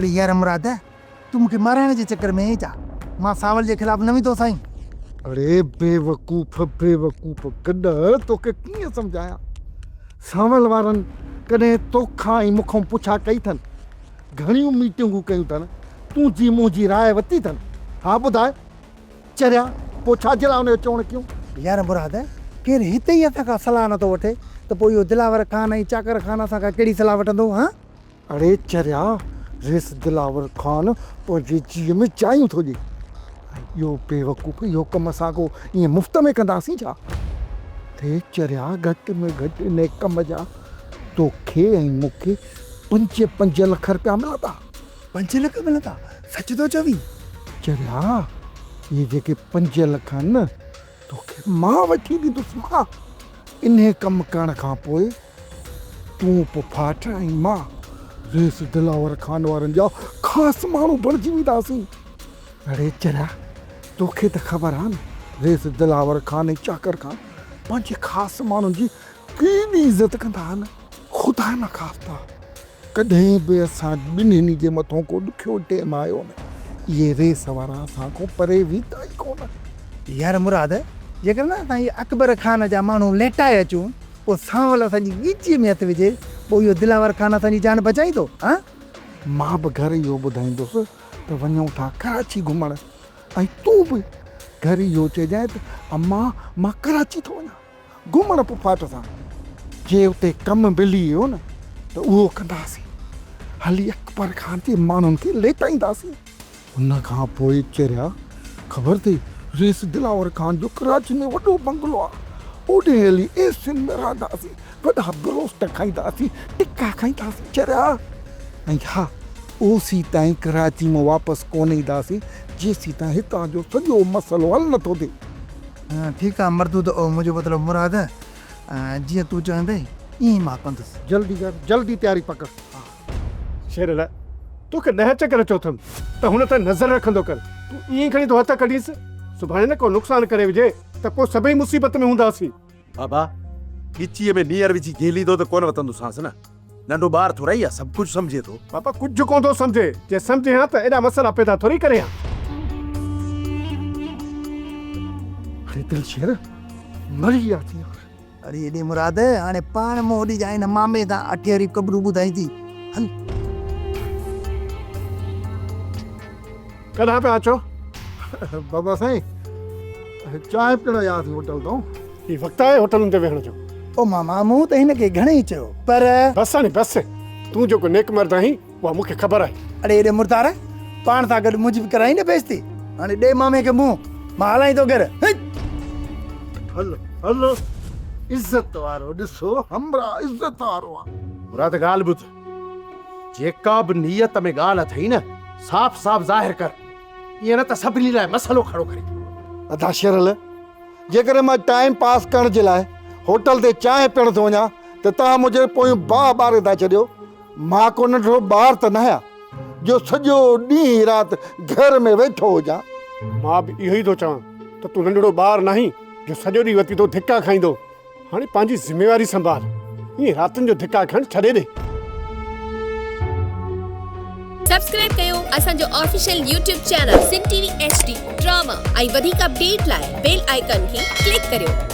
اڙي يار مراد، تون مون کي مارائڻ جي چڪر ۾ آهين ڇا؟ مان سانول جي خلاف نه ويندو سائين. اڙي بيوقوف، بيوقوف گڏهه، توکي ڪيئن سمجهايان؟ سانول وارن ڪڏهن توکان ۽ مون کان پڇا ڪئي اٿن؟ گهڻيون ميٽنگون ڪيون اٿن، تنهنجي منهنجي راء ورتي اٿن؟ ها ٻڌاء، چريا، پوء ڇا جي لاء ان جو چوڻ ڪيون؟ يار مراد، ڪير هتي ئي اسان کان صلاح نٿو وٺي ته پوء اهو دلاور خان ۽ چاڪر خان اسان کان ڪهڙي صلاح وٺندو، هان؟ اڙي چريا، ريس دلاور خان پنهنجي جيء ۾ جايون ٿو ڏئي ۽ اهو بيوقوف اهو ڪم اسان ڪو ائين مفت ۾ ڪنداسين ڇا؟ اڙي چريا، گهٽ ۾ گهٽ انهي ڪم جا توکي ۽ مون کي پنج پنج لک رپيا ملندا. پنج لک ملندا؟ سچ ٿو چوين؟ چريا، اهي جيڪي پنج لک آهن نه، توکي مان وٺي ڏيندس مان. انهي ڪم ڪرڻ کان پوء تون پڦاٽ ۽ مان رئيس دلاور خان وارن جا خاص ماڻهو بڻجي وينداسين. اڙي چريا، توکي ته خبر آ نه رئيس دلاور خان ۽ چاڪر خان پنهنجي خاص ماڻهن جي ڪيڏي عزت ڪندا آهن. خدا نخواسته ڪڏهن به اسان ٻنهين جي مٿون ڪو ڏکيو ٽيم آيو نه، اهي ريس وارا اسان کان پري ويندا ئي ڪونه. يار مراد، جيڪر نه اسان اهي اڪبر خان جا ماڻهو ليٽائي اچون، پوء سانول اسان جي ڳچيء ۾ هٿ وجهي، پوء اهو دلاور خان اسان جي جان بچائيندو، هان؟ مان به گهر اهو ٻڌائيندس ته وڃون ٿا ڪراچي گهمڻ ۽ تون به گهر اهو چئجانء ته امان مان ڪراچي ٿو وڃان. گهمڻ پڦاٽ سان جي اتي ڪم ملي ويو نه ته اهو ڪنداسين. هلي اڪبر خان جي ماڻهن کي ليٽائينداسين. ان کان پوء چريا خبر اٿئي رئيس دلاور خان جو ڪراچي ۾ وڏو بنگلو آ. اوڏي هلي اي سين ۾ رهنداسين. وڏا بروسٽ کائينداسين، ٽڪا کائينداسين چريا. ۽ ها اوسيتائين ڪراچي مان واپس ڪونه اينداسين جيسيتائين هتان جو سڄو مسئلو حل نٿو ٿئي. ٺيڪ آ مردود او منهنجو مطلب مراد جيئن تون چوندين ائين ئي مان ڪندس. جلدي ڪر جلدي تياري پڪڙ. شيرل توکي ڏهه چڪر چيو اٿم ته هن تي نظر رکندو ڪر تون ائين کڻي ٿو هٿ ڪڍينس سڀاڻي نه ڪو نقصان ڪري وجهي ته پوء سڀئي مصيبت ۾ هونداسين. بابا ڳچيء ۾ نيئر وجهي گهليندو ته ڪونه وتندوسانس نه. ننڍو ٻار ٿورائي آ سڀ ڪجهه سمجهي ٿو. بابا ڪجهه ڪونه ٿو سمجهي، جي سمجهي ها ته ايڏا مسئلا پيدا ٿوري ڪري ها. اڙي دلشير مري وياسين يار. اڙي ايڏي مراد هاڻي پاڻ منهن ڏجانء هن مامي سان اٺيري قبرون ٻڌائين ٿي هل. ڪڏهن پيا اچو؟ بابا سائين چانهه پيئڻ وياسين هوٽل تان. هي وقت آهي هوٽلن تي ويهڻ جو. او ماما مون ته هن کي گهڻي ئي چيو پر. بس هاڻي بس، تون جيڪو نيڪ مرد آهين اها مون کي خبر آهي. اڙي ايڏي مردار، پاڻ سان گڏ منهنجي به ڪرائين نه بيعزتي. هاڻي ڏي مامي کي منهن، مان هلائين ٿو گهر. هت. هل هل عزت وارو ڏسو همراهه عزت وارو آ. مراد ڳالهه ٻڌ، جيڪا به نيت ۾ ڳالهه اٿئي نه صاف صاف ظاهر ڪر، ائين نه ته سڀني لاء مسئلو کڙو ڪرين. ادا شيرل جيڪڏهن مان ٽائيم پاس ڪرڻ جي لاء هوٽل تي چانهه پيئڻ ٿو وڃان ته توهان منهنجي پويون باهه ٻاري ٿا ڇڏيو. مان ڪو ننڍڙو ٻار ته ناهيان جو سڄو ڏينهن رات گهر ۾ ويٺو هجان. مان به اهو ئي ٿو چوان ته تون ننڍڙو ٻار ناهين جو سڄو ڏينهن وتي ٿو ڌڪا کائيندو. هاڻي پنهنجي ذميواري سنڀال، ائين راتين جو ڌڪا کائڻ ڇڏي ڏي. سبسڪرائب ڪيو اسان جو official YouTube channel Sindh T V H D drama ۽ وڌيڪ اپڊيٽ لاء بيل آئيڪان کي ڪلڪ ڪريو.